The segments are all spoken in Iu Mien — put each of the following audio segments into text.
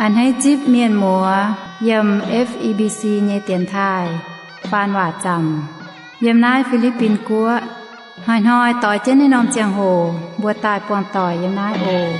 A'hneiv zipv mienh muoz yiem F E B C nyei dienx taaih faan waac zaamc yiem naaiv Fi^li^bin Guoqv. Hnoi-hnoi doix jienv naaiv norm ziangh hoc mbuo daaih buangh doic yiem naaiv oc.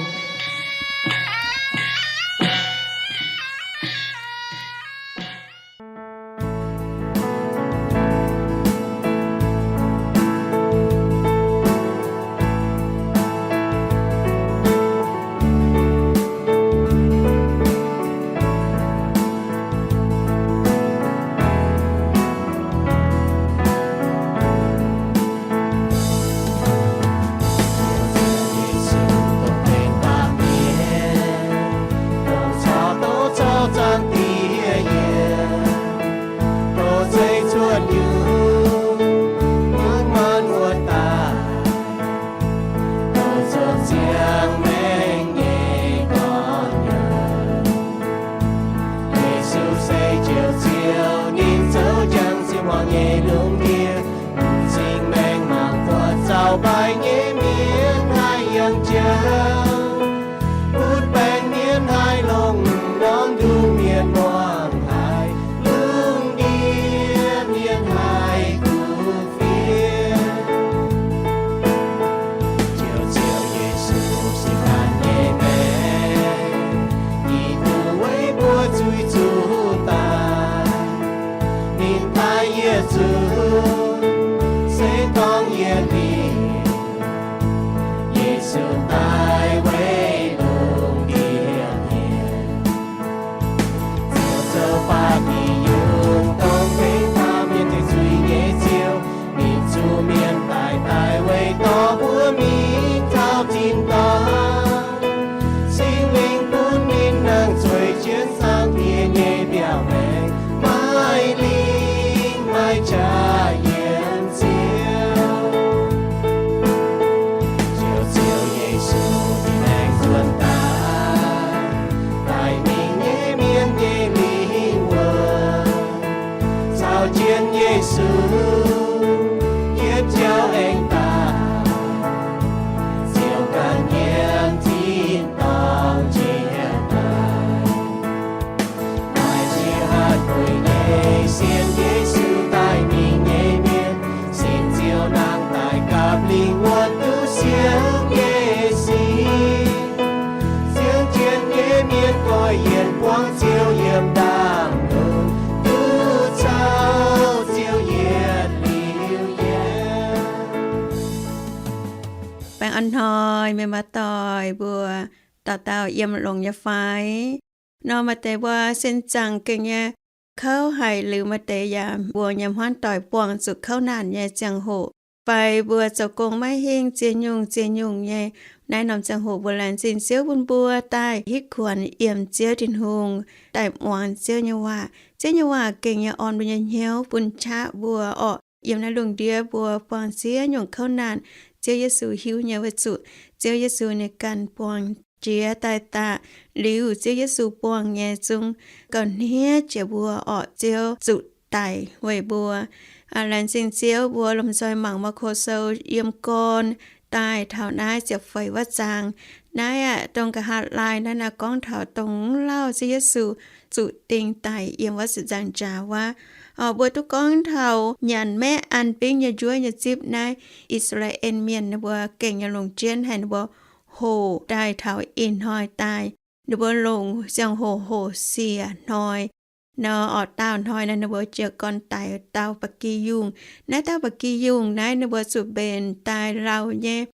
Yesu dongh baamh mienh, dongh caux, dongh caux Zaangc Diex yiem, dongh zeiv cuotv nyungc, mungv maanc wuov daaih, dongh zoux ziangh maengc nyei gorn-nyouz. Yesu se Ziouv, Ziouv, ninh zoux jangx sieqv hmuangx nyei lungh ndiev, mv cingx maengc mangc buatc zaux mbaih nyei mienh haih yangh jauv, butv baengc mienh haih longx, norm nduqc mienh muangx haic, lungh ndiev mienh haih kuv fienx. Ziouv, Ziouv Yesu, sin naanc nyei maengc, Giduc weic mbuo zuiz zuqc daaih. Ninh daaih yietc zungv se dorngx yietc liuz, Yesu daaih weic lungh ndiev mienh. Ziouv zoux faah dingc yungz, dongh tengx baamh mienh tengx zuiz nyei Ziouv. Ninh zuqc mienh daic, daaih weic dorh mbuo mingh taux tin-dorngh. Singx Lingh bun ninh nangh zueiz jienv Zaangc Diex nyei mbiauh maengx, maaih lingh maaih qaqv yiem Ziouv. Ziouv, Ziouv Yesu, ninh aengx nzuonx daaih, daaih mingh nyei mienh nyei lingh wuonh. Caux jienv Yesu yietc jauv aengx daaih, Ziouv ganh yiem tin-dorngh jiex daaih. Maaih ziex hatc gueic nyei sienx Yesu daaih mingh nyei mienh, sin Ziouv nangh daaih gapv lingh wuonh duqv sienx nyei sic. Sienx jienv nyei mienh goiv yienc buangv Ziouv yiem ndaangc lungh, duqv caux Ziouv yietc liuz yiem. Baengh orn hnoi mienh muoz-doic mbuo dauh dauh yiem longx nyei fai? Nor maaih deix mbuo sin zaangc gengh nyei kouv haic, liuz maaih deix yaac mbuo nyei hmuangv doic buangh zuqc kouv naanc nyei ziangh hoc, fai mbuo zoux gong maiv hingh, ziex nyungc ziex nyungc nyei. Naaiv norm ziangh hoc mbuo laengz zingh Ziouv bun mbuo daaih hitv kuonx yiem Ziouv Tin-Hungh, daaih muangx Ziouv nyei waac. Ziouv nyei waac gengh nyei orn mbuo nyei hnyouv bun qaqv mbuo orqc. Yiem naaiv lungh ndiev mbuo buangh ziex nyungc kouv naanc, Ziouv Yesu hiuv nyei weic zuqc Ziouv Yesu ninh ganh buangh jiex daaih daaih. Liuz Ziouv Yesu buangh nyei zungv gauh hniev jiex mbuo orqc. Ziouv zuqc daic weic mbuo. Laengz zingh Ziouv, mbuo lomh nzoih mangc Maako Sou yiem gorn daaih taux naaiv ziepc feix wuov zaang. Naaiv aeqv, dongh nqa'haav laai naaiv naaiv gorngv taux dongh mv lauh Ziouv Yesu zuqc ding daic yiem wuov sic nzaangc jaax wuov. Mbuo duqv gorngv taux nyanc maeqv an bingv nyei njuov nyei zipv naaiv, I^saa^laa^en Mienh ninh mbuo gengh nyei longc jienv haic, ninh mbuo hoqc daaih taux ih hnoi daaih. Ninh mbuo longc ziangh hoc hoqc siec hnoi. Nor orqc, daauh hnoi naaiv ninh mbuo jiez gorn daic dauh ba'gi yungh. Naaiv dauh ba'gi yungh naaiv ninh mbuo zuqc mbenc daaih lauh nyei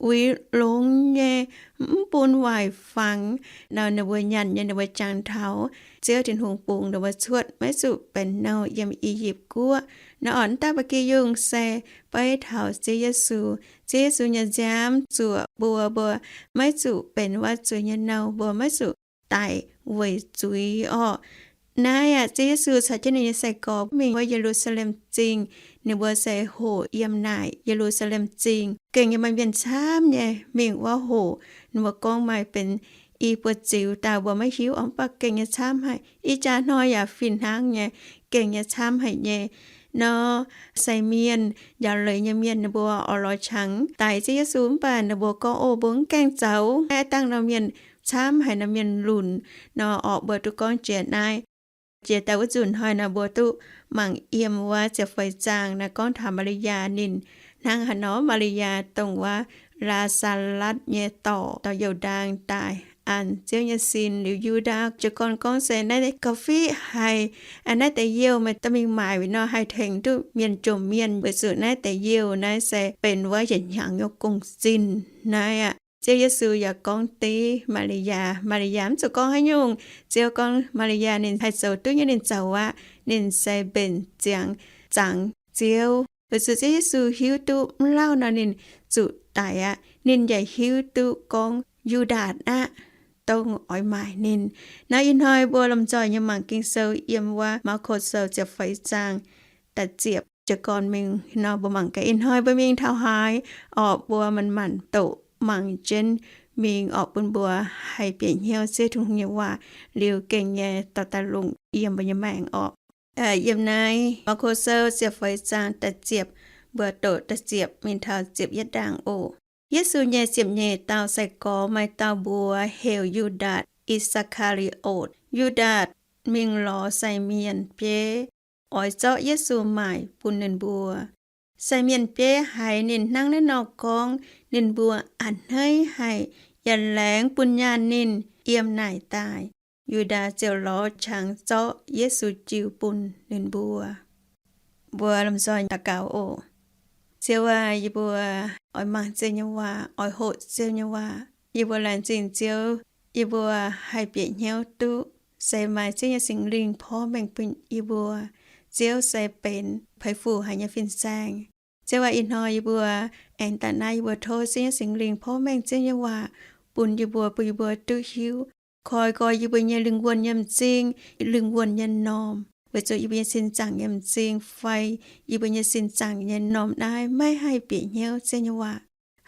uix longx nyei, mv bun waaic fangx. Nor ninh mbuo nyanc nyei, ninh mbuo jangx taux Ziouv Tin-Hungh bungx ninh mbuo cuotv, maiv zuqc benx nouh yiem I^yipv Guoqv. Nor orqc, naaiv dauh ba'gi yungh se beiv taux Ziouv Yesu. Ziouv Yesu nyei nziaamv zuoqc mbuo, mbuo maiv zuqc benx wuov zuiz nyei nouh, mbuo maiv zuqc daic weic zuiz orqc. Naaiv aeqv, Ziouv Yesu caux jienv ninh nyei sai-gorx mingh wuov Ye^lu^saa^lem Zingh. Ninh mbuo se hoqc yiem naaic Ye^lu^saa^lem Zingh. Gengh nyei maaih mienh camv nyei mingh wuov hoqc. Ninh mbuo gorngv maaih benx i buoz ziux daaih mbuo maiv hiuv orqc, mv baac gengh nyei camv haic. Ih jaax hnoi yaac fih hnangv nyei, gengh nyei camv haic nyei. Nor sai mienh, njaaux leiz nyei mienh, ninh mbuo oix lorz qangx daic Ziouv Yesu, mv baac ninh mbuo gorngv, O, mbuo mv gaengh zoux. Naaiv dangh nor mienh camv haic nor mienh lunc nor orqc, mbuo duqv gorngv jiex naaiv. Jiex daaih wuov nzunc hnoi nor mbuo duqv mangc yiem wuov ziepc feix zaang naaiv gorngv taux Maa^li^yaa ninh hnangv haaix nor. Maa^li^yaa dongh wuov Laa^saa^latv nyei dorc dorh youh ndaang daaih an Ziouv nyei sin. Liuz Yu^ndaa jiez gorn gorngv se naaiv gauh fiqv haic, naaiv deix youh meih dorh mingh maaic nor haih tengx duqv mienh jomc mienh, weic zuqc naaiv deix youh naaiv se benx wuov yietc hnyangx nyei gong-zinh naaiv aqv. Ziouv Yesu yaac gorngv div Maa^li^yaa. Maa^li^yaa mv zuqc gorngv haaix nyungc. Ziouv gorngv Maa^li^yaa ninh haih zoux duqv nyei ninh zoux aqv. Ninh se mbenc ziangx zangx Ziouv. Weic zuqc Ziouv Yesu hiuv duqv mv lauh nor ninh zuqc daic aqv. Ninh yaac hiuv duqv gorngv Yu^ndaa aqv dongh oix maaic ninh. Naaiv ih hnoi mbuo lomh nzoih nyei mangc Ging-Sou yiem wuov Maako Sou ziepc feix zaang da'ziepc jiez gorn mingh nor mbuo mangc gaax. Ih hnoi mbuo mingh taux haaix orqc, mbuo manc-manc doqc mangc jienv mingh orqc, bun mbuo haih bieqc hnyouv Ziouv Tin-Hungh nyei waac liuz gengh nyei dorh daaih longc yiem mbuo nyei maengc orqc. Yiem naaiv Maako Sou ziepc feix zaang da'ziepc, mbuo doqc da'ziepc mingh taux ziepc yietv ndaangc oc. Yesu nyei ziepc nyeic dauh sai-gorx maaih dauh mbuox heuc Yu^ndaatc I^saa^kaa^li^otc. Yu^ndaatc mingh lorz sai mienh bieiv oix zorqv Yesu maaic bun ninh mbuo. Sai mienh bieiv haiz ninh hnangv naaiv nor gorngv, ninh mbuo a'hneiv haic, yaac laengz bun nyaanh ninh yiem naaic daaih. Yu^ndaa ziouc lorz qangx zorqv Yesu jiu bun ninh mbuo. Mbuo lomh nzoih daux gaux oc. Ziouv aac, yie mbuo oix mangc Ziouv nyei waac, oix hoqc Ziouv nyei waac. Yie mbuo laengz zingh Ziouv, yie mbuo haih bieqc hnyouv duqv se maaih Ziouv nyei Singx Lingh porv mengh bun yie mbuo. Ziouv se benx peix fuc haic nyei fin-saeng. Ziouv aac, ih hnoi yie mbuo aengx daaih naaiv yie mbuo tov Ziouv nyei Singx Lingh porv mengh Ziouv nyei waac bun yie mbuo, bun yie mbuo duqv hiuv, koi nqoi yie mbuo nyei lingh wuonh nyei m'zing, lingh wuonh nyei m'normh, weic zuqc yie mbuo nyei sin zaangc nyei m'zing fai yie mbuo nyei sin zaangc nyei m'normh naaiv maiv haih bieqc hnyouv Ziouv nyei waac.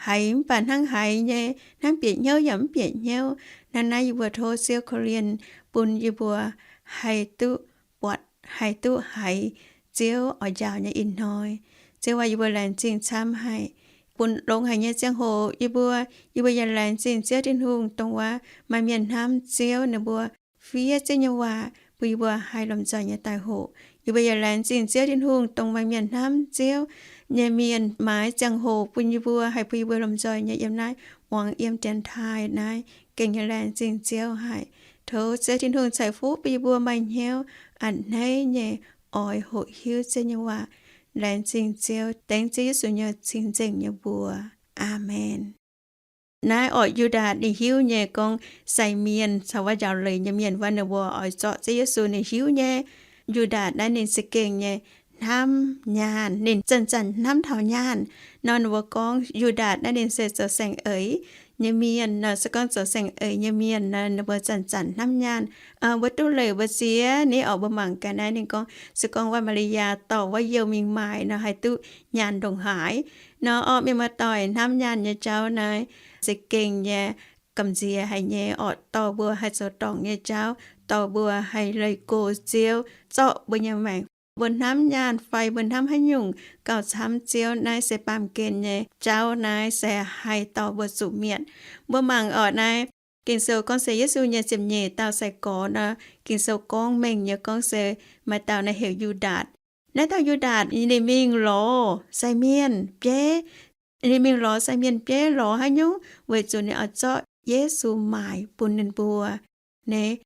Haiz mv baac hnangv haiz nyei, hnangv bieqc hnyouv yaac mv bieqc hnyouv. Hnangv naaiv yie mbuo tov Ziouv korv-lienh bun yie mbuo haih duqv buatc, haih duqv haiz Ziouv oix njaaux nyei ih hnoi. Ziouv aac, yie mbuo laengz zingh camv haic bun longx haic nyei ziangh hoc yie mbuo, yie mbuo yaac laengz zingh Ziouv Tin-Hungh dongh wuov maaih mienh hnamv Ziouv, ninh mbuo fiev Ziouv nyei waac bun yie mbuo haih lomh nzoih nyei daaih hoqc. Yie mbuo yaac laengz zingh Ziouv Tin-Hungh dongh maaih mienh hnamv Ziouv nyei mienh maaiz ziangh hoc bun yie mbuo haih bun yie mbuo lomh nzoih nyei yiem naaiv muangx yiem dienx taaih naaiv. Gengh nyei laengz zingh Ziouv haic. Tov Ziouv Tin-Hungh ceix fuqv bun yie mbuo maaih hnyouv a'hneiv nyei oix hoqc hiuv Ziouv nyei waac. Laengz zingh Ziouv, dengv Ziouv Yesu nyei cing-nzengc nyei mbuox. Aamen. Naaiv orqc, Yu^ndaatc ninh hiuv nyei gorngv sai mienh caux wuov njaaux leiz nyei mienh wuov ninh mbuo oix zorqv Ziouv Yesu ninh hiuv nyei. Yu^ndaatc naaiv ninh za'gengh nyei hnamv nyaanh, ninh zanc-zanc hnamv taux nyaanh. Nor ninh mbuo gorngv Yu^ndaatc naaiv ninh se zoux saeng-eix nyei mienh nor. Se gorngv zoux saeng-eix nyei mienh nor ninh mbuo zanc-zanc hnamv nyaanh. Mbuo duqv leih mbuo ziex ni orqc, mbuo mangc gaax naaiv ninh gorngv se gorngv wuov Maa^li^yaa dorh wuov youh mingh maaic nor haih duqv nyaanh ndongc haaix. Nor orqc, mienh muoz-doic, hnamv nyaanh nyei jauv naaiv za'gengh nyei gamh nziex haic nyei orqc, dorh mbuo haih zoux dorngc nyei jauv, dorh mbuo haih leih go Ziouv zorqv mbuo nyei maengc. Mbuo hnamv nyaanh fai mbuo hnamv haaix nyungc gauh camv Ziouv, naaiv se baamh gen nyei jauv, naaiv se haih dorh mbuo zuqc mietc. Mbuo mangc orqc naaiv, Ging-Sou gorngv se Yesu nyei ziepc nyeic dauh sai-gorx nor, Ging-Sou gorngv mengh nyei gorngv se maaih dauh naaiv heuc Yu^ndaatc. Naaiv dauh Yu^ndaatc ninh mingh lorz sai mienh bieiv. Ninh mingh lorz sai mienh bieiv lorz haaix nyungc? Weic zuqc ninh oix zorqv Yesu maaic bun ninh mbuo. Naaiv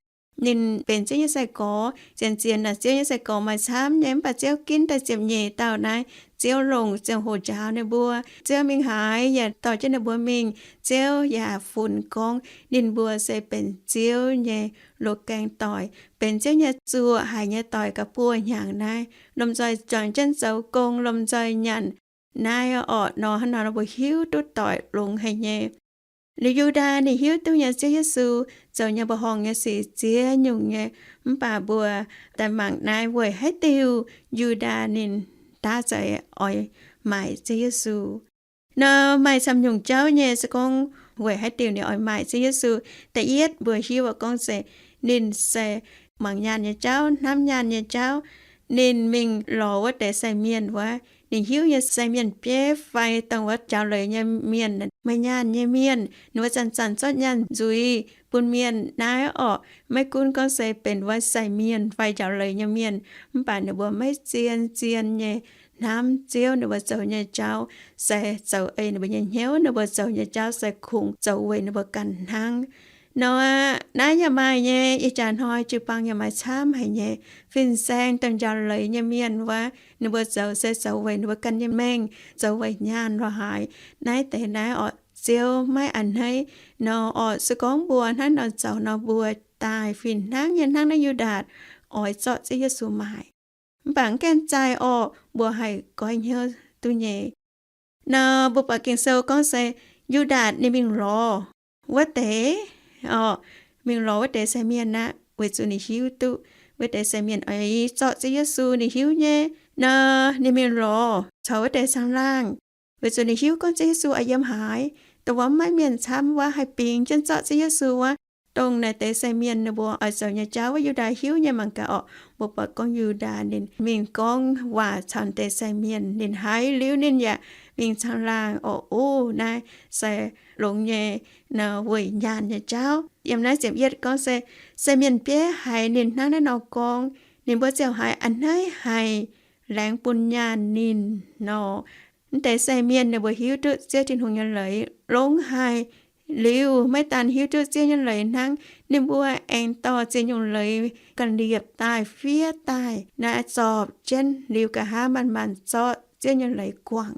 ninh benx Ziouv nyei sai-gorx, zien-zien naaic Ziouv nyei sai-gorx maaih camv nyei, mv baac Ziouv ginv daaih ziepc nyeic dauh naaiv, Ziouv longc ziangh hoc njaaux ninh mbuo. Ziouv mingh haaix yaac dorh jienv ninh mbuo mingh. Ziouv yaac funx gorngv ninh mbuo se benx Ziouv nyei loz-gaeng doic, benx Ziouv nyei zuoqc haic nyei doic ga'buo hnyangx naaiv, lomh nzoih juangc jienv zoux gong, lomh nzoih nyanc naaiv orqc nor, hnangv nor mbuo hiuv duqv doic longx haic nyei. Liuz Yu^ndaa ninh hiuv duqv nyei Ziouv Yesu zoux nyei mbuoqc horngh nyei sic ziex nyungc nyei, mv baac mbuo daaih mangc naaiv weic haaix diuc Yu^ndaa ninh daav za'eix oix maaic Ziouv Yesu. Nor maaih camv nyungc jauv nyei, se gorngv weic haaix diuc ninh oix maaic Ziouv Yesu. Da'yietv mbuo hiuv gorngv se ninh se mangc nyaanh nyei jauv, hnamv nyaanh nyei jauv. Ninh mingh lorz wuov deix sai mienh wuov, ninh hiuv nyei sai mienh bieiv fai dongh wuov njaaux leiz nyei mienh, maaih nyaanh nyei mienh, ninh mbuo zanc-zanc zorqv nyaanh nzuiz bun mienh naaiv orqc, maiv gunv gorngv se benx wuov sai mienh fai njaaux leiz nyei mienh, mv baac ninh mbuo maiv zien-zien nyei hnamv Ziouv ninh mbuo zoux nyei jauv, se zoux ei ninh mbuo nyei hnyouv, ninh mbuo zoux nyei jauv se kungx zoux weic ninh mbuo ganh hnangv. Nor aqv, naaiv yaac maaih nyei, ih jaax hnoi jiu-baang yaac maaih camv haic nyei. Fin-saeng dongh njaaux leiz nyei mienh wuov, ninh mbuo zoux se zoux weic ninh mbuo ganh nyei mengh, zoux weic nyaanh lorz haaix. Naaiv deix naaiv orqc, Ziouv maiv a'hneiv. Nor orqc, se gorngv mbuo hnangv nor zoux nor, mbuo daaih fih hnangv nyei hnangv naaiv Yu^ndaatc oix zorqv Ziouv Yesu maaic. Mv baac mv gaengh zaih orqc, mbuo haih goiv hnyouv duqv nyei. Nor mbuo buatc Ging-Sou gorngv se Yu^ndaatc ninh mingh lorz wuov deix orqc, mingh lorz wuov deix sai mienh aqv, weic zuqc ninh hiuv duqv wuov deix sai mienh oix zorqv Ziouv Yesu, ninh hiuv nyei. Nor ninh mingh lorz caux wuov deix caangh laangh, weic zuqc ninh hiuv gorngv Ziouv Yesu oix yiem haaix. Dongh wuov maiv mienh camv wuov haih bingx jienv zorqv Ziouv Yesu wuov, dongh naaiv deix sai mienh ninh mbuo oix zoux nyei jauv wuov Yu^ndaa hiuv nyei mangc gaax orqc. Mbuo buatc gorngv Yu^ndaa ninh mingh gorngv waac caux deix sai mienh, ninh haiz liuz ninh yaac mingh caangh laangh orqc. O, naaiv se longx nyei, nor weic nyaanh nyei jauv. Yiem naaiv ziepc yietv gorngv se, sai mienh bieiv haiz ninh hnangv naaiv nor gorngv, ninh mbuo ziouc haiz a'hneiv haic, laengz bun nyaanh ninh nor. Mv deix sai mienh ninh mbuo hiuv duqv Ziouv Tin-Hungh nyei leiz longx haic. Liuz maiv daan hiuv duqv Ziouv nyei leiz hnangv, ninh mbuo aengx dorh ziex nyungc leiz ganh liepc daaih fiev daaih naaiv zorpc jienv liuz nqa'haav manc-manc zorqv Ziouv nyei leiz guangc.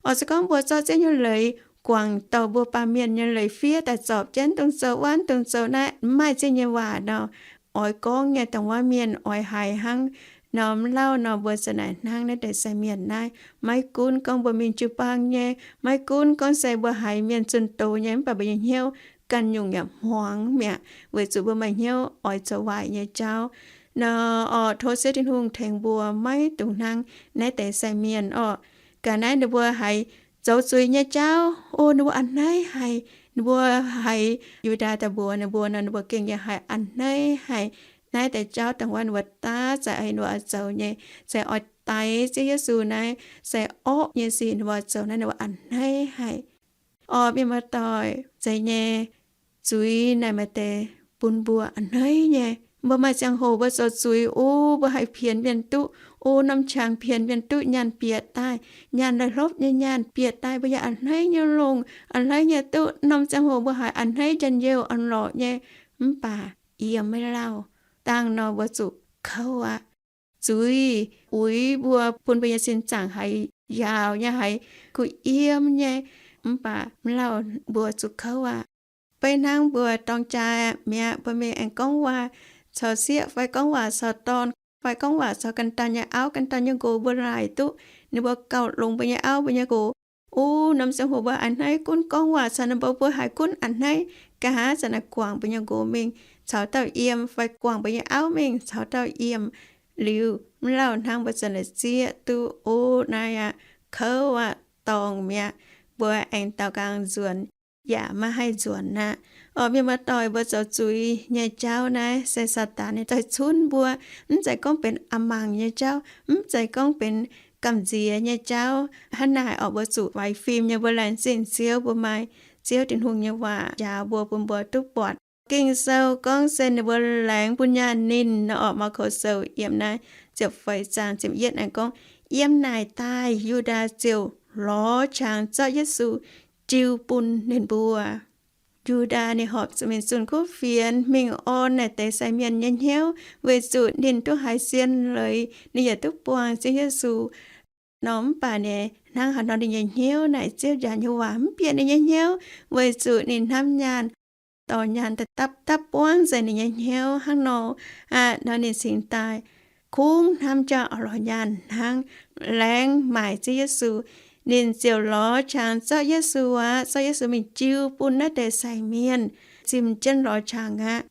Orqc, se gorngv mbuo zorqv Ziouv nyei leiz guangc dorh mbuo baamh mienh nyei leiz fiev daaih zorpc jienv dongh zoux wuov dongh zoux naaiv mv maaih Ziouv nyei waac nor, oix gorngv nyei dongh wuov mienh oix haiz hnangv nor, mv lauh nor mbuo ziouc naaic hnangv naaiv deix sai mienh naaiv. Maiv gunv gorngv mbuo mingh jiu-baang nyei, maiv gunv gorngv se mbuo haiz mienh zunh doz nyei, mv baac mbuo nyei hnyouv ganh nyungc yaac hmuangx mi'aqv, weic zuqc mbuo maaih hnyouv oix zoux waaic nyei jauv. Nor orqc, tov Ziouv Tin-Hungh tengx mbuo maiv dungx hnangv naaiv deix sai mienh orqc. Ga'naaiv ninh mbuo haiz zoux zuiz nyei jauv, o, ninh mbuo a'hneiv haic. Ninh mbuo haiz Yu^ndaa daaih mbuox ninh mbuo nor, ninh mbuo gengh yaac haiz a'hneiv haic. Naaiv deix jauv dongh wuov ninh mbuo daav za'eix ninh mbuo oix zoux nyei, se oix daix Ziouv Yesu naaiv, se orqv nyei sic ninh mbuo zoux naaiv ninh mbuo a'hneiv haic. Orqc, mienh muoz-doic, zeiz nyei, zuiz naaic maaih deix bun mbuo a'hneiv nyei. Mbuo maaih ziangh hoc mbuo zoux zuiz, o, mbuo haih pienx mienh duqv, o, norm qangx pienx mienh duqv, nyaanh bieqc daaih, nyaanh laih hlopv nyei nyaanh bieqc daaih, mbuo yaac a'hneiv nyei longc, a'hneiv nyei duqv. Norm ziangh hoc mbuo haiz a'hneiv njien-youh orn-lorqc nyei, mv baac yiem maiv lauh. Dangh nor mbuo zuqc kouv aqv. Zuiz uix mbuo, bun mbuo nyei sin zaangc haiz yaauc nyei, haiz kuh yiem nyei, mv baac mv lauh mbuo zuqc kouv aqv. Beiv hnangv mbuo dorng jaa mi'aqv, mbuo mingh aengx gorngv waac caux sieqv fai gorngv waac caux dorn fai gorngv waac caux ganh dauh nyei auv ganh dauh nyei nqox, mbuo laaic duqv ninh mbuo gauh longx mbuo nyei auv mbuo nyei nqox. O, norm ziangh hoc mbuo a'hneiv gunv gorngv waac caux ninh mbuo, mbuo haiz gunv a'hneiv. Nqa'haav zanc naaic guangc mbuo nyei nqox mingh caux dauh yiem fai guangc mbuo nyei auv mingh caux dauh yiem liuz, mv lauh hnangv mbuo zanc naaic zieqv duqv, o, naaiv aqv, kouv aqv, dorngc mi'aqv. Mbuo aengx daaux nqaang nzuonx yaac maiv haih nzuonx aqv. Orqc, mienh muoz-doic, mbuo zoux zuiz nyei jauv naaiv se Saadaan ninh doix cunv mbuo. Mv zeiz gorngv benx a'mangc nyei jauv, mv zeiz gorngv benx gamh nziex nyei jauv. Hnangv naaic orqc, mbuo zuqc faix fim nyei, mbuo laengz zingh Ziouv, mbuo maaih Ziouv Tin-Hungh nyei waac njaaux mbuo, bun mbuo duqv buatc. Ging-Sou gorngv se ninh mbuo laengz bun nyaanh ninh nor orqc. Maako Sou yiem naaiv ziepc feix zaang ziepc yietv naaiv gorngv, yiem naaic daaih Yu^ndaa ziouc lorz qangx zorqv Yesu jiu bun ninh mbuo. Yu^ndaa ninh horpc zuqc mingh zunh kuv fienx, mingh orn naaic deix sai mienh nyei hnyouv, weic zuqc ninh duqv haiz zien leiz, ninh yaac duqv buangh Ziouv Yesu. Nor mv baac naaic hnangv haaix nor ninh nyei hnyouv naaic Ziouv njaaux nyei waac mv bieqc ninh nyei hnyouv, weic zuqc ninh hnamv nyaanh, dorh nyaanh daaih dapv dapv buangv nzengc ninh nyei hnyouv hnangv nor. Aqv, nor ninh cingx daaih kungx hnamv jauv oix lorz nyaanh hnangv, laengz maaic Ziouv Yesu. Ninh ziouc lorz qangx zorqv Yesu aqv, zorqv Yesu mingh jiu bun naaiv deix sai mienh, zimh jienv lorz qangx aqv.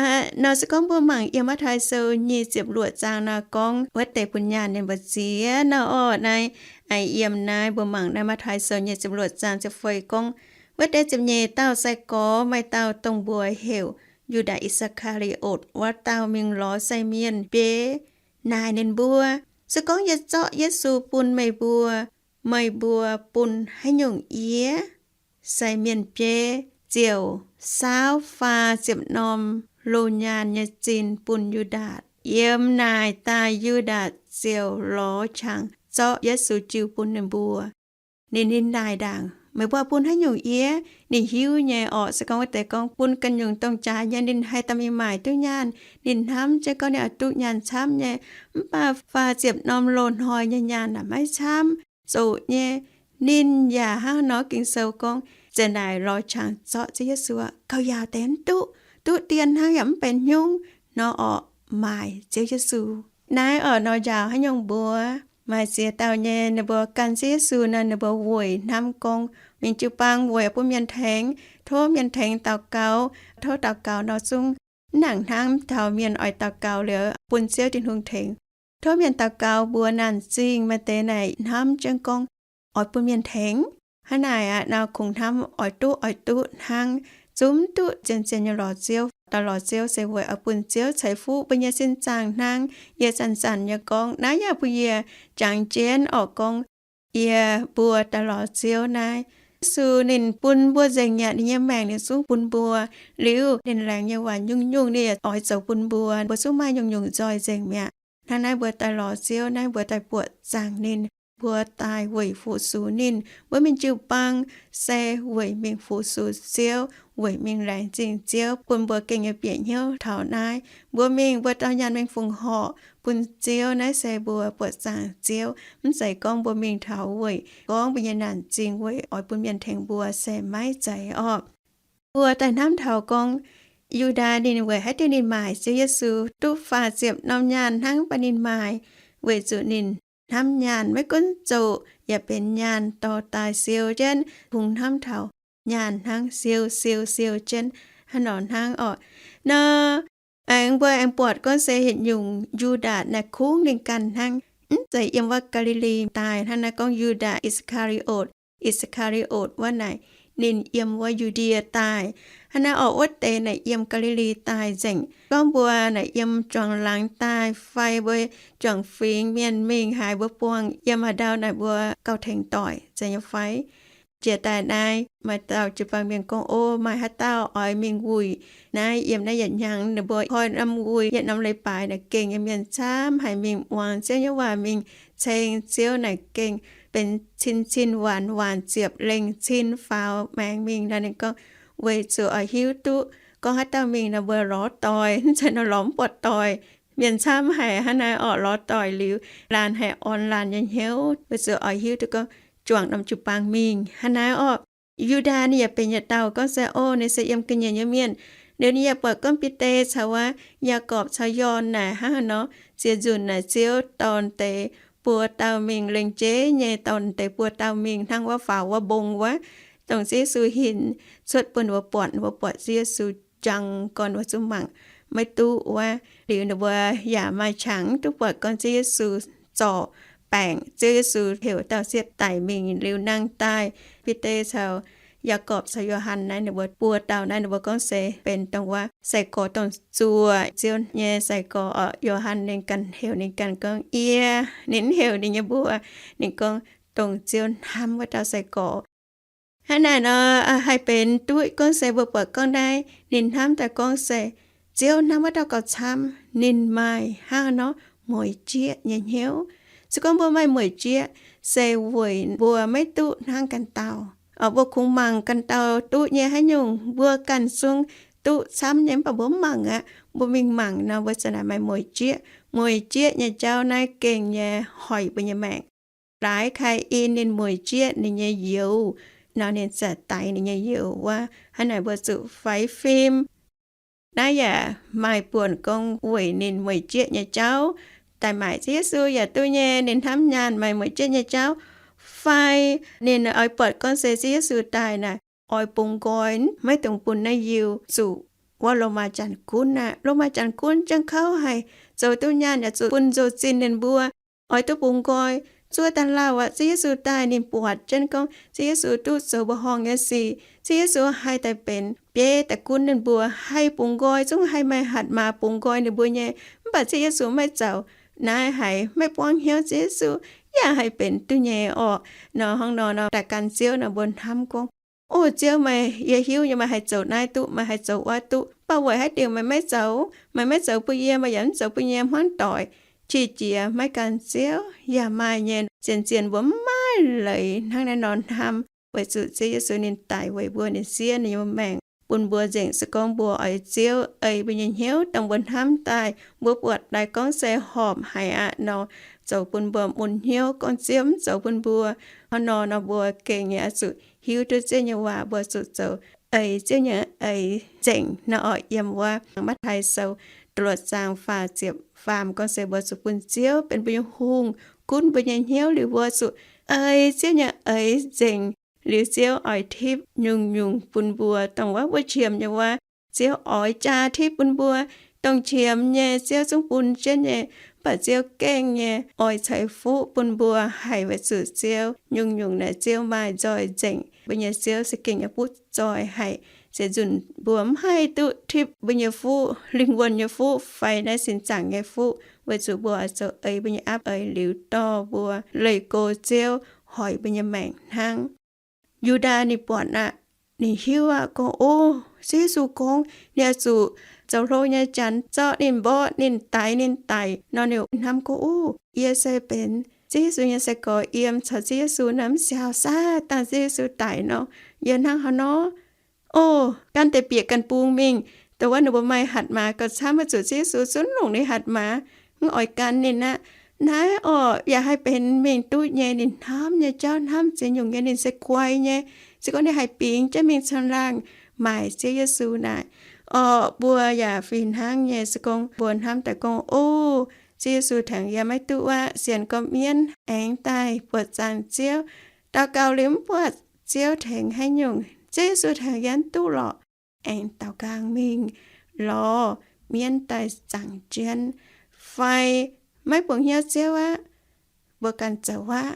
Aa, nor se gorngv mbuo mangc yiem Matv^taai Sou nyic ziepc luoqc zaang nor gorngv wuov deix bun nyaanh ninh mbuo ziex nor orqc. Naaiv, aa, yiem naaiv mbuo mangc naaiv Matv^taai Sou nyic ziepc luoqc zaang ziepc feix gorngv, wuov deix ziepc nyeic dauh sai-gorx maaih dauh dongh mbuox heuc Yu^ndaa I^saa^kaa^li^otc wuov dauh mingh lorz sai mienh biei, naaic ninh mbuo, se gorngv yie zorqv Yesu bun meih mbuo, meih mbuo bun haaix nyungc yie? Sai mienh biei ziouc saauv faah ziepc norm loz-nyaanh nyei zinh bun Yu^ndaatc. Yiem naaic daaih Yu^ndaatc ziouc lorz qangx zorqv Yesu jiu bun ninh mbuo. Ninh, ninh daaih ndaangc, meih mbuo bun haaix nyungc yie? Ninh hiuv nyei orqc. Se gorngv wuov deix gorngv bun ganh nyungc dongh jaax nyei, ninh haih dorh mingh maaic duqv nyaanh. Ninh hnamv jienv gorngv ninh oix duqv nyaanh camv nyei. Mv baac faah ziepc norm loz-hnoi nyei nyaanh naaic maiv camv, zoqc nyei. Ninh yaac hnangv nor, Ging-Sou gorngv, ziouc naaic lorz qangx zorqv Ziouv Yesu, gauh yaauc deix mv duqv, duqv dien hnangv yaac mv benx haaix nyungc nor orqc, maaic Ziouv Yesu. Naaiv orqc nor njaaux haaix nyungc mbuo? Maaih ziex dauh nyei ninh mbuo gan Ziouv Yesu nor, ninh mbuo weic hnamv gorngv mingh jiu-baang weic bun mienh tengx, tov mienh tengx daux gaux, tov daux gaux nor zungv mv nangc hnangv taux mienh oix daux gaux liuz bun Ziouv Tin-Hungh tengx. Tov mienh daux gaux mbuox naanc zingh. Maaih deix naaic hnamv jienv gorngv oix bun mienh tengx. Hnangv naaic aqv, nor kungx hnamv oix duqv oix duqv hnangv. Zungv duqv zien-zien nyei lorz Ziouv. Daaih lorz Ziouv se weic oix bun Ziouv ceix fuqv mbuo nyei sin zaangc hnangv. Yie zanc-zanc nyei gorngv naaiv yaac bun yie jangx jienv orqc gorngv yie mbuo daaih lorz Ziouv naaiv. Yesu ninh bun mbuo nzengc mi'aqv. Ninh nyei maengc ninh zungv bun mbuo. Liuz ninh laengz nyei waac nyungc-nyungc ninh yaac oix zoux bun mbuo. Mbuo zungv maaih nyungc-nyungc nzoih nzengc mi'aqv. Hnangv naaiv mbuo daaih lorz Ziouv naaiv, mbuo daaih buoqc zaangc ninh, mbuo daaih weic fu-sux ninh. Mbuo mingh jiu-baang se weic mingh fu-sux Ziouv, weic mingh laengz zingh Ziouv bun mbuo gengh nyei bieqc hnyouv taux naaiv. Mbuo mingh mbuo dauh nyaanh mingh fongc horc bun Ziouv, naaiv se mbuo buoqc zaangc Ziouv. Mv zeiz gorngv mbuo mingh taux weic gorngv mbuo nyei naanc zingh weic oix bun mienh tengx mbuo se maiv zeiz orqc. Mbuo daaih hnamv taux gorngv Yu^ndaa ninh weic haaix diuc ninh maaic Ziouv Yesu duqv faah ziepc norm nyaanh hnangv, mv baac ninh maaic weic zuqc ninh hnamv nyaanh. Maiv gunv zoqc yaac benx nyaanh dorh daaih siou jienv, kungx hnamv taux nyaanh hnangv, siou siou siou jienv hnangv nor hnangv orqc. Nor aengx mbuo aengx buatc gorngv se yietc nyungc Yu^ndaa naaic kungx ninh ganh hnangv, mv zeiz yiem wuov Gaa^li^li daaih. Hnangv naaiv gorngv Yu^ndaa I^saa^kaa^li^otc, I^saa^kaa^li^otc wuov naaic ninh yiem wuov Yu^ndie daaih. Hnangv naaiv orqc, wuov deix naaic yiem Gaa^li^li daaih nzengc. Gorngv mbuo naaic yiem juangc laangz daaih fai mbuo juangc fingx mienh mingh haaix mbuo buangh yiem haaix ndau naaic mbuo gauh tengx doic zeiz nyei fai? Jiex daaih naaiv maaih dauh jiu-baang mienh gorngv, O, maaih haaix dauh oix mingh wuic naaiv, yiem naaiv yietc hnyangx ninh mbuo koi norm wuic yietc norm leiz-baaix naaic gengh nyei mienh camv haic mingh muangx Ziouv nyei waac, mingh ceng Ziouv naaic gengh benx cin-cin waanc waanc ziepc lengh cin faaux maengx mingh nor. Ninh gorngv weic zuqc oix hiuv duqv gorngv haaix dauh mingh nor mbuo lorz doic, mv zeiz nor lorz mv buatc doic. Mienh camv haic hnangv naaiv orqc, lorz doic liuz laanh haih orn laanh nyei hnyouv, weic zuqc oix hiuv duqv gorngv juangc norm jiu-baang mingh hnangv naaiv orqc. Yu^ndaa ninh yaac benx yietc dauh gorngv se, O, ninh se yiem ga'nyiec nyei mienh. Liuz ninh yaac buatc gorngv Bide caux wuov Yaagorpc caux Yo^han naaic hnangv haaix nor, ziex nzunc naaic Ziouv dorh deix buo dauh mingh, lengc jeiv nyei dorh deix buo dauh mingh hnangv wuov faaux wuov mbong wuov, dongh Ziouv Yesu hinc cuotv bun ninh mbuo buatc. Ninh mbuo buatc Ziouv Yesu jangx gorn wuov zungv mangc maiv duqv wuov. Liuz ninh mbuo yaac maaih qangx duqv buatc gorngv Ziouv Yesu zorc baengc. Ziouv Yesu heuc dauh sieqv daic mingh liuz nangh daaih. Bide caux Yaagorpc caux Yo^han naaiv ninh mbuo buo dauh naaiv ninh mbuo gorngv se benx dongh wuov sai-gorx dongh zuoqc Ziouv nyei sai-gorx orqc. Yo^han ninh ganh heuc ninh ganh gorngv, Yie. Ninh mv heuc ninh nyei mbuo. Ninh gorngv, Dongh Ziouv hnamv wuov dauh sai-gorx. Hnangv naaic nor, haih benx duqv gorngv se mbuo buatc gorngv naaiv ninh hnamv daaih gorngv se Ziouv hnamv wuov dauh gauh camv. Ninh maaih hnangv nor mueic jieqv nyei hnyouv. Se gorngv mbuo maaih mueic jieqv se weic mbuo maiv duqv hnangv ganh dauh. Mbuo kungx mangc ganh dauh duqv nyei haaix nyungc, mbuo ganh zungv duqv camv nyei, mv baac mbuo mv mangc aqv. Mbuo mingh mangc nor, mbuo za'naaic maaih mueic jieqv. Mueic jieqv nyei jauv naaiv gengh nyei hoic mbuo nyei maengc. Laaix Kaa^in ninh mueic jieqv ninh nyei youz nor, ninh za'daix ninh nyei youz wuov. Hnangv naaic mbuo zuqc faix fim. Naaiv yaac maaih buonc gorngv weic ninh mueic jieqv nyei jauv daaih maaic Ziouv Yesu yaac duqv nyei. Ninh hnamv nyaanh, maaih mueic jieqv nyei jauv, fai ninh oix buatc gorngv se Ziouv Yesu daaih naaic oix bungx nqoi, maiv dungx bun naaiv Yiuh zuqc wuov Lomaa Janx-Gunv aqv. Lomaa Janx-Gunv jangv kouv haic, zoux duqv nyaanh yaac zuqc bun nzou-zinh ninh mbuo. Oix duqv bungx nqoi, zuov daaih lauh aqv. Ziouv Yesu daaih ninh buatc jienv gorngv Ziouv Yesu duqv zoux mbuoqc horngh nyei sic. Ziouv Yesu haih daaih benx bieiv daaih gunv ninh mbuo, haih bungx nqoi, zungv haih maaih hatc maaz bungx nqoi ninh mbuo nyei. Mv baac Ziouv Yesu maiv zaux naaiv, haiz maiv buangv hnyouv Ziouv Yesu yaac haih benx duqv nyei orqc. Nor hnangv nor, nor daaih gan Ziouv nor, mbuo hnamv gorngv O Ziouv, meih, yie hiuv nyei meih haih zoux naaiv duqv, meih haih zoux wuov duqv, mv baac weic haaix diuc meih maiv zoux? Meih maiv zoux bun yie, meih yaac mv zoux bun yie hmuangv doic. Qiex jiez maiv gan Ziouv yaac maaih nyei. Zien-zien mbuo mv maaih leiz hnangv naaiv nor hnamv, weic zuqc Ziouv Yesu ninh daic weic mbuo, ninh siev ninh nyei maengc bun mbuo nzengc. Se gorngv mbuo oix Ziouv eix mbuo nyei hnyouv, dongh mbuo hnamv daaih, mbuo buatc daaih gorngv se horpc haic aqv nor, zoux bun mbuo mun hnyouv. Gorngv Ziouv mv zoux bun mbuo hnangv nor nor, mbuo gengh nyei oix zuqc hiuv duqv Ziouv nyei waac, mbuo zuqc zoux eix Ziouv nyei eix nzengc nor orqc. Yiem wuov Matv^taai Sou da'luoqc zaang faah ziepc faam gorngv se mbuo zuqc bun Ziouv benx mbuo nyei hungh, gunv mbuo nyei hnyouv liuz, mbuo zuqc eix Ziouv nyei eix nzengc. Liuz Ziouv oix tipv nyungc-nyungc bun mbuo, dongh wuov mbuo qiemx nyei wuov. Ziouv oix jaa tipv bun mbuo, dongh qiemx nyei Ziouv zungv bun jienv nyei. Mv baac Ziouv gengh nyei oix ceix fuqv bun mbuo haic, weic zuqc Ziouv nyungc-nyungc naaic Ziouv maaih nzoih nzengc. Mbuo nyei Ziouv se gengh nyei fuqv zoih haic, se nzunc mbuo mv haih duqv tipv mbuo nyei fuqv, lingh wuonh nyei fuqv fai naaiv sin zaangc nyei fuqv, weic zuqc mbuo oix zoux eix mbuo nyei aapv eix liuz dorh mbuo leih go Ziouv hoic mbuo nyei maengc hnangv. Yu^ndaa ninh buatc aqv. Ninh hiuv aqv gorngv, o, Ziouv Yesu gorngv ninh oix zuqc zoux hlo nyei janx zorqv ninh mborqv, ninh daix ninh daic nor. Ninh hnamv gorngv, o, yie se benx Ziouv Yesu nyei sai-gorx, yiem caux Ziouv Yesu naaiv mv siaaux saah, dangh Ziouv Yesu daic nor, yie hnangv haaix nor? O, gan deix bieqc ganh bung mingh. Dongh wuov ninh mbuo maaih hatc maaz gauh camv, weic zuqc Ziouv Yesu zungv longc ninh hatc maaz, mv oix gan ninh aqv. Naaiv orqc yaac haih benx mingh duqv nyei. Ninh hnamv nyei jauv hnamv ziex nyungc nyei, ninh se guai nyei. Se gorngv ninh haih bingx jienv mingh caangh laangh maaic Ziouv Yesu naaic, orqc mbuo yaac fih hnangv nyei. Se gorngv mbuo hnamv daaih gorngv, o, Ziouv Yesu tengx yie maiv duqv aqv, sienx gorqv-mienv aengx daaih buoqc zaangc Ziouv, daux gaux liuz mv buatc Ziouv tengx haaix nyungc, Ziouv Yesu tengx yie mv duqv lorqc, aengx daaux nqaang mingh lorz mienv daaih zaangc jienv, fai maiv bungx hnyouv Ziouv aqv, mbuo ganh zoux aqv.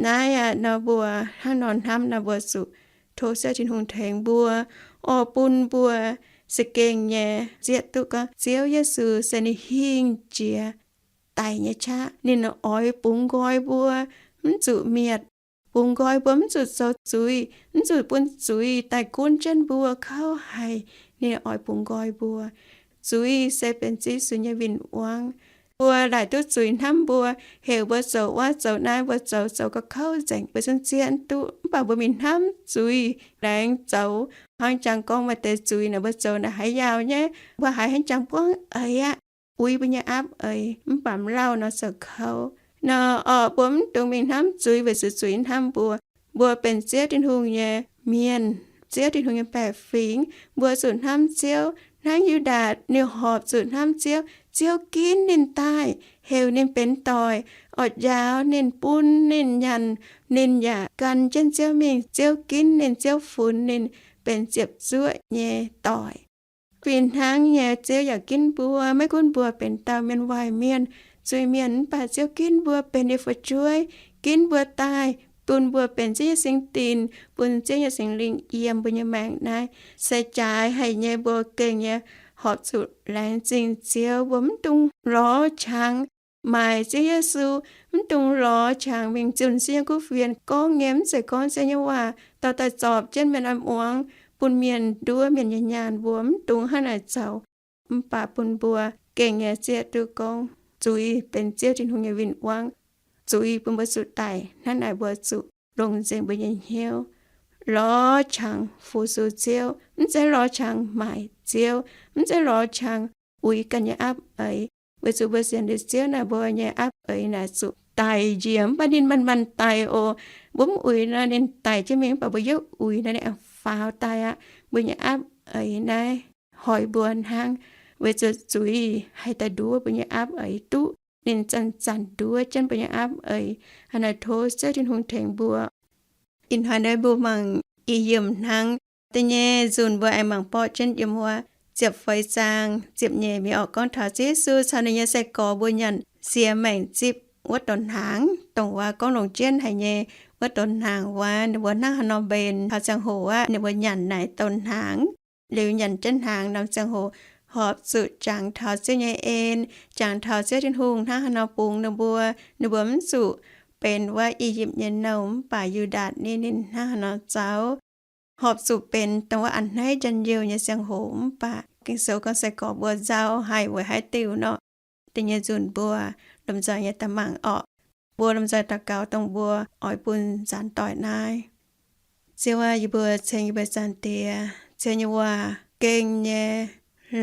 Naaiv aqv nor, mbuo hnangv nor hnamv nor, mbuo zuqc tov Ziouv Tin-Hungh tengx mbuo, orqc bun mbuo za'gengh nyei zieqv duqv gorngv Ziouv Yesu se ninh hingh jiex daic nyei qaqv. Ninh oix bungx nqoi mbuo mv zuqc mietc, bungx nqoi mbuo mv zuqc zoux zuiz, mv zuqc bun zuiz daaih gunv jienv mbuo kouv haic. Ninh oix bungx nqoi mbuo. Zuiz se benx Ziouv Yesu nyei win-wangv. Mbuo laaic duqv zuiz hnamv mbuo, heuc mbuo zoux wuov zoux naaiv, mbuo zoux zoux gauh kouv nzengc, mbuo zungv zieqv duqv. Mv baac mbuo mingh hnamv zuiz laengz zoux, hnangv jangx gorngv maaih deix zuiz naaic mbuo zoux naaic haiz yaauc nyei, mbuo haiz hnangv jangx buangv eix aqv, uix mbuo nyei aapv eix mv baac mv lauh nor zoux kouv. Nor orqc mbuo mv dungx mingh hnamv zuiz weic zuqc zuiz hnamv mbuo. Mbuo benx Ziouv Tin-Hungh nyei mienh, Ziouv Tin-Hungh nyei baeqc fingx, mbuo zuqc hnamv Ziouv. Hnangv Yu^ndaa ninh horpc zuqc hnamv Ziouv, Ziouv ginv ninh daaih, heuc ninh benx doic, orqc njaaux ninh, bun ninh nyanc, ninh yaac gan jienv Ziouv mingh. Ziouv ginv ninh, Ziouv funx ninh benx ziepc zuoqv nyei doic. Fih hnangv nyei, Ziouv yaac ginv mbuo, maiv gunv mbuo benx dauh mienh waaic mienh, zuiz-mienh, mv baac Ziouv ginv mbuo benx ninh fu'jueiv, ginv mbuo daaih, bun mbuo benx Ziouv nyei singx dinc, bun Ziouv nyei Singx Lingh yiem mbuo nyei maengc naaiv. Se jaaix haic nyei, mbuo gengh nyei horpc zuqc laengz zingh Ziouv. Mbuo mv dungx lorz qangx maaic Ziouv Yesu, mv dungx lorz qangx mingh zunh Ziouv nyei kuv fienx gorngv nyei mv zeiz gorngv Ziouv nyei waac, dorh daaih zorpc jienv mienh oix muangx, bun mienh nduov mienh nyei nyaanh. Mbuo mv dungx hnangv naaic zoux. Mv baac bun mbuo gengh nyei zieqv duqv gorngv zuiz benx Ziouv Tin-Hungh nyei win-wangv. Zuiz bun mbuo zuqc daic. Hnangv naaic mbuo zuqc longc nzengc mbuo nyei hnyouv, lorz qangx fu-sux Ziouv, mv zeiz lorz qangx maaic Ziouv, mv zeiz lorz qangx uix ganh nyei aapv eix. Weic zuqc mbuo sienx liuz Ziouv naaic, mbuo nyei aapv eix naaic zuqc daic njiec, mv baac ninh manc-manc daic oc. Mbuo mv uix nor, ninh daic jienv mingh, mv baac mbuo yaac uix nor, ninh aengx faaux daaih aqv. Mbuo nyei aapv eix naaiv hoic mbuo hnangv, weic zuqc zuiz haih daaih nduov mbuo nyei aapv eix duqv. Ninh zanc-zanc nduov jienv mbuo nyei aapv eix. Hnangv naaic tov Ziouv Tin-Hungh tengx mbuo. Ih hnoi naaiv mbuo mangc I Yiem hnangv. Da'nyeic nzunc mbuo aengx mangc borqv jienv yiem wuov ziepc feix zaang ziepc nyeic mingh orqc, gorngv taux Ziouv Yesu caux ninh nyei sai-gorx mbuo nyanc sie maengc zipv wuov donx hnaangx, dongh wuov gorngv longc jienv haic nyei wuov donx hnaangx wuov, ninh mbuo hnangv haaix nor mbenc taux ziangh hoc aqv, ninh mbuo nyanc naaic donx hnaangx. Liuz nyanc jienv hnaangx norm ziangh hoc horpc zuqc jangx taux Ziouv nyei en, jangx taux Ziouv Tin-Hungh hnangv haaix nor bungx ninh mbuo. Ninh mbuo mv zuqc benx wuov I^yipv nyei nouh, mv baac Yu^ndaatc ninh, ninh hnangv haaix nor zoux. horpc zuqc benx dongh wuov a'hneiv njien-youh nyei ziangh hoc. Mv baac Ging-Sou gorngv sai-gorx mbuo nzauh haic weic haaix diuc nor, da'nyeic nzunc mbuo lomh nzoih nyei daaih mangc orqc. Mbuo lomh nzoih daux gaux dongh mbuo oix bun nzaanx doic naaiv. Ziouv aac, yie mbuo ceng yie mbuo Zaangc Diex. Ziouv nyei waac gengh nyei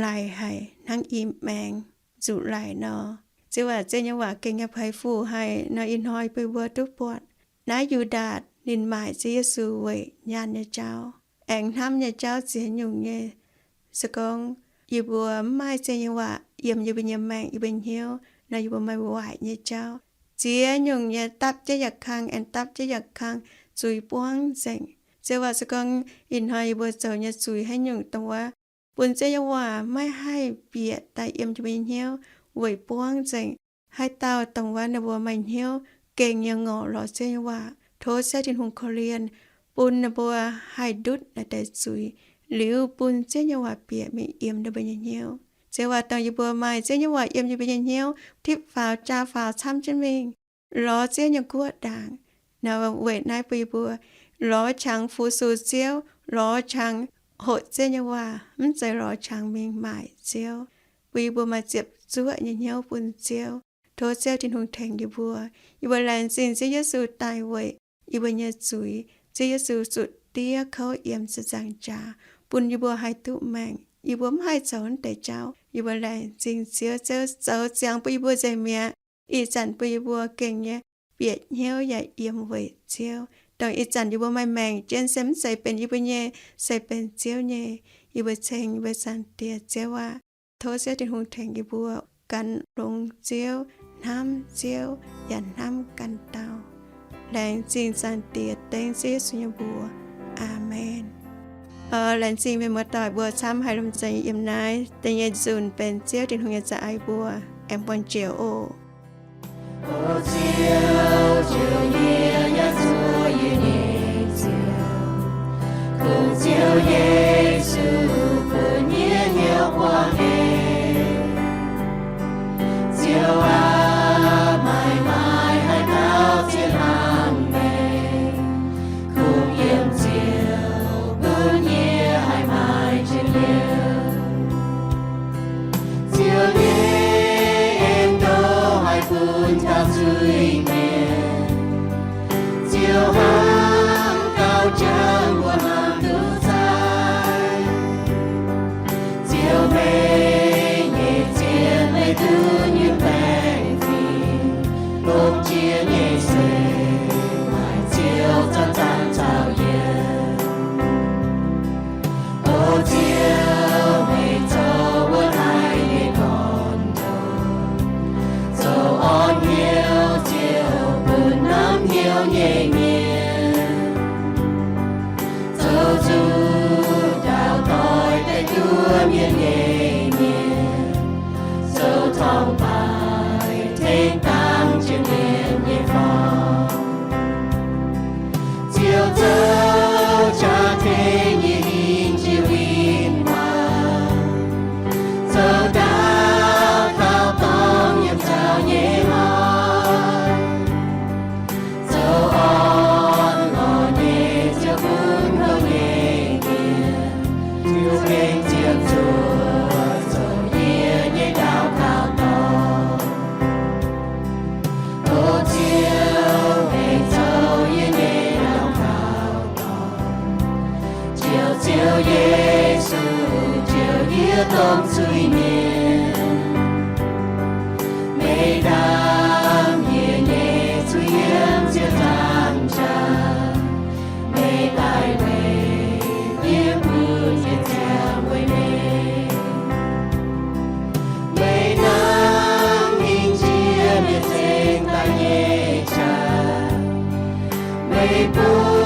laic haic hnangv i maengx nzuqc laic nor. Ziouv aac, Ziouv nyei waac gengh nyei peix fuc haic nor, ih hnoi bun mbuo duqv buatc naaiv Yu^ndaatc ninh maaic Ziouv Yesu weic nyaanh nyei jauv, aengx hnamv nyei jauv ziex nyungc nyei. Se gorngv yie mbuo mv maaih Ziouv nyei waac yiem yie mbuo nyei maengc, yie mbuo hnyouv nor, yie mbuo maaih waaic nyei jauv. Ziex nyungc nyei dapv jienv yaac kang, aengx dapv jienv yaac kang, zuiz buangv nzengc. Ziouv aac, se gorngv ih hnoi yie mbuo zoux nyei zuiz haaix nyungc dongh wuov bun Ziouv nyei waac maiv haih bieqc daaih yiem yie mbuo nyei hnyouv weic buangv nzengc, haaix dauh dongh wuov ninh mbuo maaih hnyouv gengh nyei ngorc lorz Ziouv nyei waac, tov Ziouv Tin-Hungh korv-lienh, bun ninh mbuo haih ndutv naaiv deix zuiz, liuz bun Ziouv nyei waac bieqc mingh yiem ninh mbuo nyei hnyouv. Ziouv aac, dongh yie mbuo maaih Ziouv nyei waac yiem yie mbuo nyei hnyouv, tipv faaux, jaa faaux camv jienv mingh, lorz Ziouv nyei guoqv ndaangc. Nor weic naaiv bun yie mbuo lorz qangx fu-sux Ziouv, lorz qangx hoqc Ziouv nyei waac, mv zeiz lorz qangx mingh maaic Ziouv. Bun yie mbuo maaih ziepc zuoqv nyei hnyouv bun Ziouv. Tov Ziouv Tin-Hungh tengx yie mbuo. Yie mbuo laengz zingh Ziouv Yesu daaih weic yie mbuo nyei zuiz. Ziouv Yesu zuqc diev kouv yiem ziepc nzaangc jaax, bun yie mbuo haih duqv maengc. Yie mbuo mv haih zoux naaiv deix jauv. Yie mbuo laengz zingh Ziouv, Ziouv zoux ziangx bun yie mbuo nzengc mi'aqv. Ih zanc bun yie mbuo gengh nyei bieqc hnyouv yaac yiem weic Ziouv. Dongh ih zanc yie mbuo maaih maengc jienv se mv zeiz benx yie mbuo nyei, se benx Ziouv nyei. Yie mbuo ceng yie mbuo Zaangc Diex Ziouv aac. Tov Ziouv Tin-Hungh tengx yie mbuo gan longx Ziouv, hnamv Ziouv, yaac hnamv ganh dauh. Laengz zingh Zaangc Diex dengv Ziouv Yesu nyei mbuox. Aamen. Laengz zingh mienh muoz-doic mbuo camv haiz lomh nzoih yiem naaiv da'nyeic nzunc benx Ziouv Tin-Hungh nyei za'eix mbuo aengx buangh njoux oc. O Ziouv, Ziouv yie yaac zuov yie nyei Ziouv, kungx Ziouv Yesu bun yie hnyouv buangh eix. Ziouv aac, maaih maaih haaix dauh ziex hlang maengc, kungx yiem Ziouv bun yie haih maaih njien-youh. Ziouv nyei en ndoh haih bun taux zuiz mienh. Ziouv hnangv gauh jangx mbuo hnangv duqv zaih. Ziouv meih nyei zien meih duqv nyei baengh fingx, longc jiex nyei se maaih Ziouv zanc-zanc caux yie. O Ziouv, meih zoux wuov daaih nyei gorn-ndoqv, zoux orn hnyouv Ziouv bun hnamv hnyouv nyei mienh, zoux zuqc dauh doix deix duqv mienh nyei mienh, zoux torngv-baaix tengx dangx jiex mienh nyei forng. Ziouv zoux jaax tengx yie hingh jiex win-wangc, zoux ndaauv kaux dorngx yiem nzauh nyei hnoi, zoux orn-lorqc nyei Ziouv bun kouv nyei mienh, Ziouv gengh ziepc zuoqc zoux yie nyei daux gaux dorngx. O Ziouv, meih zoux yie nyei daux gaux dorngx. Ziouv, Ziouv Yesu, Ziouv yie domh zuiz-mienh, meih ndaam yie nyei zuiz-yiem ziepc nzaangc jaax. Meih daaih weic yie bun yie ziangh weic meih. Meih hnangv hingh jiex mienh cingx daaih nyei qaqv. Meih bun